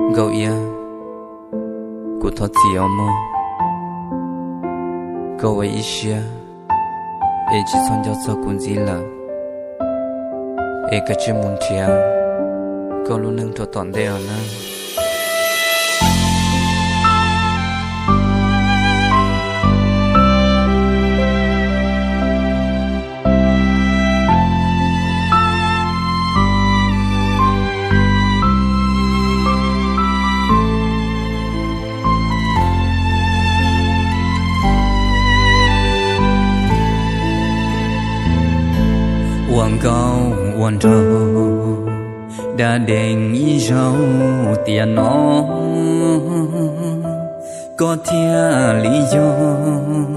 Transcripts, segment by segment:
Nkauj Iab, kuv thov txim os mog. Koj ua ib siab es tsis txhob nco txog kuv ntxiv lawm, es koj cia li mus nrhiav koj lub neej rau tom ntej os nawb. Ua nkauj ua nraug da dees ib zaug tiam no, koj thiaj li yog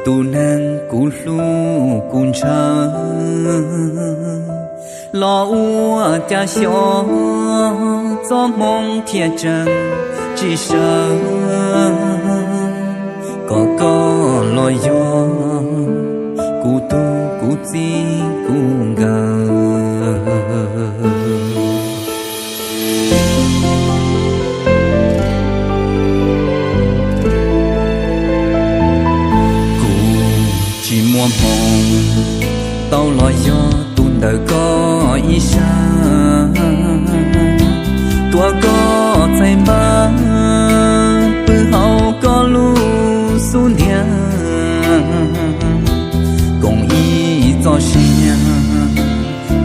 tus neeg kuv hlub kuv ntshaw. Los ua cas xyov txoj hmoo thiaj tseem tsis sawv, kom koj los yog kuv tug kuv txij kuv nkawm. Kuv tsis muaj hmoo tau los yog tus ntawm koj ib sab, tuav koj txhais npab pw hauv koj lub xub ntiag, koom ib txoj sia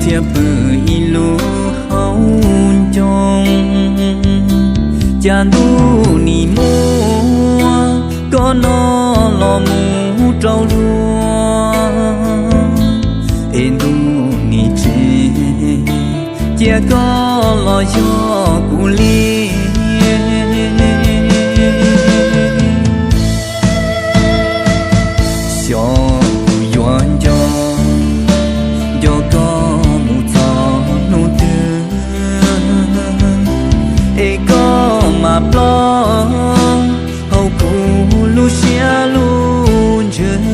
thiab pw ib lub hauv ncoo. Cas ntuj nim muab koj no los mus rau luag, es ntuj nim tsis cia koj los yog kuv li. Xyov kuv yuav nco, nco koj mus txog hnub twg, es koj mam ploj hauv kuv lub siab lub ntsws,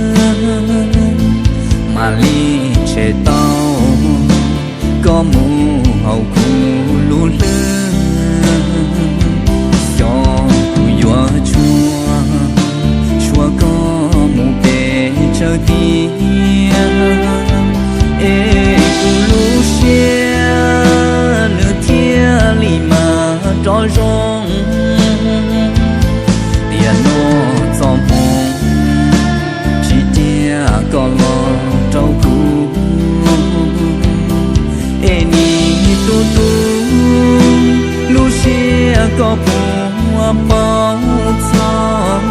mam li tshem tau koj mus hauv kuv lub hlwb. Xyov kuv yuav tshua, tshua koj mus pes tsawg tiam, es kuv lub siab nws thiaj li mam rov zoo. Tiam no txoj hmoo tsis cia koj los rau kuv, es nim tu tu lub siab koj puas paub txog.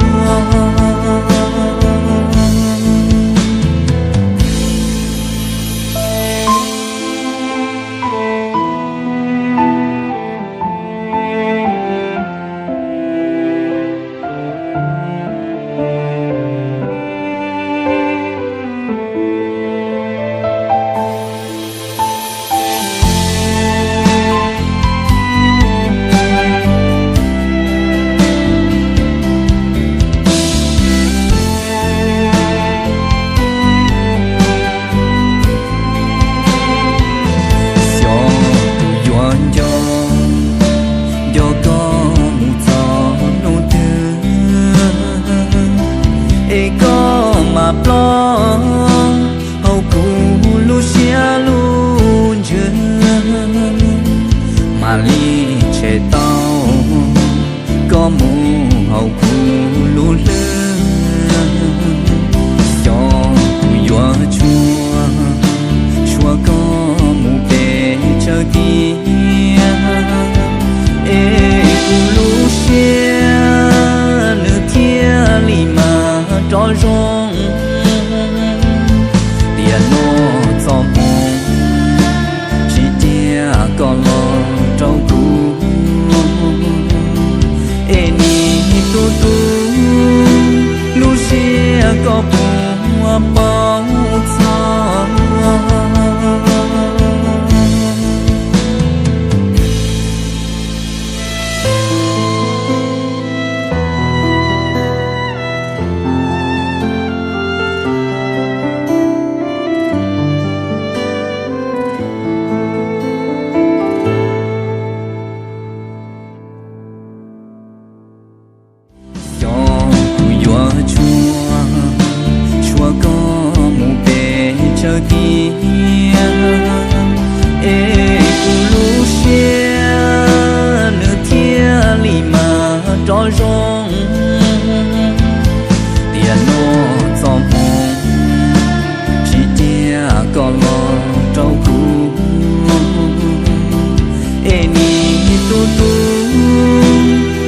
Xyov kuv yuav nco, nco koj mus txog hnub twg, es koj mam ploj hauv kuv lub siab lub ntsws, mam li tshem tau koj mus hauv kuv lub hlwb. Xyov kuv yuav tshua, tshua koj mus pes tsawg tiam, es kuv lub siab nws thiaj li mam rov zoo. Tiam no txoj hmoo tsis cia koj los rau kuv, es nim tu tu lub siab koj puas paub txog. lawm tiag, es kuv lub siab nws thiaj li mas rov zoo. Tiam no txoj hmoo tsis cia koj los rau kuv, es nim tu tu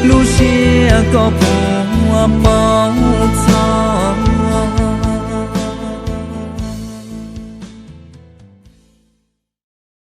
lub siab koj puas paub?